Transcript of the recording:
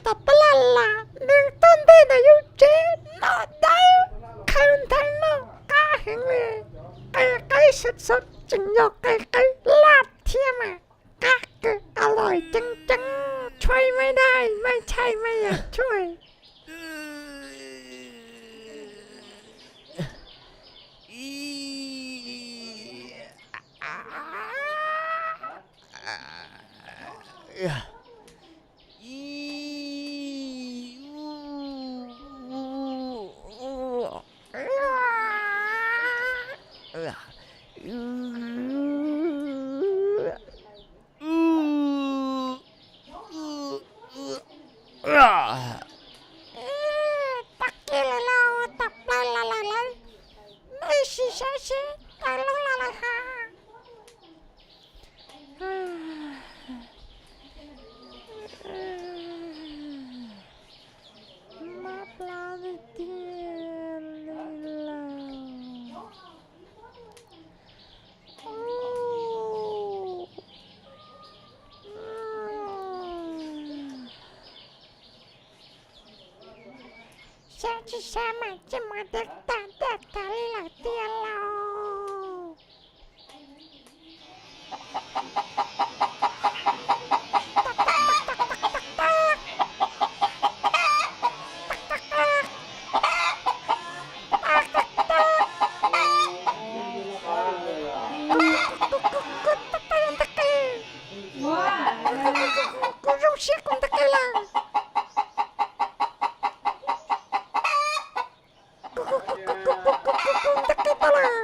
Tom tab laj las nws tuaj nteg ntawm yus tsev no dawb, qhawv ntheev no qab heev li. Qe qaib sab xov tseem yog qe qaib laj thiab mas qab kawg, a lais ceeb ceeb, chuai mai dai mai chai mai yam chuai. Tag kis lawm lauj, tag plaws los lawm lauj, nej sim saib seb tawg lub los lawm hos. Mab plab tiag tiag li lauj. Sab tsis sab mas tsis muaj tiag tiag tiag li lawm tiag lauj. Kuv zoo siab kuv ntawm qe lawm. Kuv ntawm qe tau lawm.